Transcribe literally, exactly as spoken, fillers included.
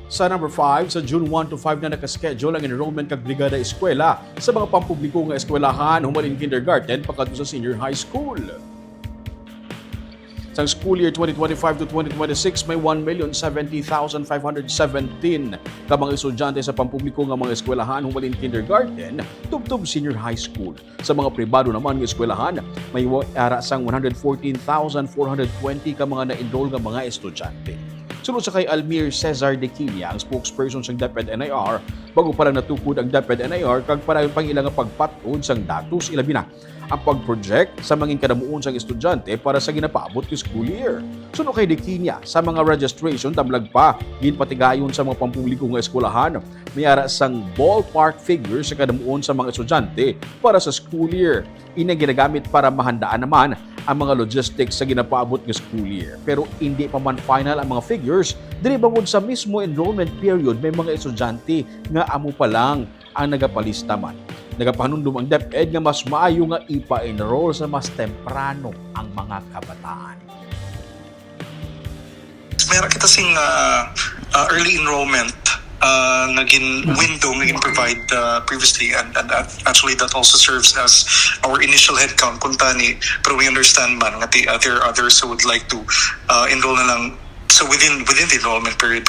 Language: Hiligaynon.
Sa number five, sa June one to five na nakaschedule ang enrollment kag Brigada Eskwela sa mga pampubliko nga eskwelahan, human in kindergarten pakadto sa senior high school. Sang school year twenty twenty-five to twenty twenty-six, may one million seventy thousand five hundred seventeen ka mga estudyante sa pampubliko nga mga eskwelahan, human in kindergarten tubtob senior high school. Sa mga pribado naman nga eskwelahan, may wa-, ara sang one hundred fourteen thousand four hundred twenty ka mga na-enroll nga mga estudyante. Suno sa kay Almir Cesar de Quilla, ang spokesperson sang DepEd N I R, bago pa lang natukod ang DepEd N I R kag para pang ila nga pagpat-od sang datos, ilabi na ang pag-project sa mangin kadamuon sang estudyante para sa ginapaabot nga school year. Suno kay De Quilla, sa mga registration tamlag pa, ginpatigayon sa mga pampubliko nga eskwelahan, may ara sang ballpark figure sa kadamuon sa mga estudyante para sa school year. Ini ang ginagamit para mahandaan naman ang mga logistics sa ginapaabot nga school year. Pero indi pa man final ang mga figures diri bangod sa mismo enrollment period may mga estudyante nga amo pa lang ang nagapalista man. Nagapahanumdom ang DepEd nga mas maayo nga ipa-enroll sa mas temprano ang mga kabataan. Meron kita sing uh, uh, early enrollment uh, nga gin window nga gin provide uh, previously, and, and uh, actually that also serves as our initial headcount kuntani, pero we understand man nga the, uh, there are others who would like to uh, enroll na lang so within within the enrollment period.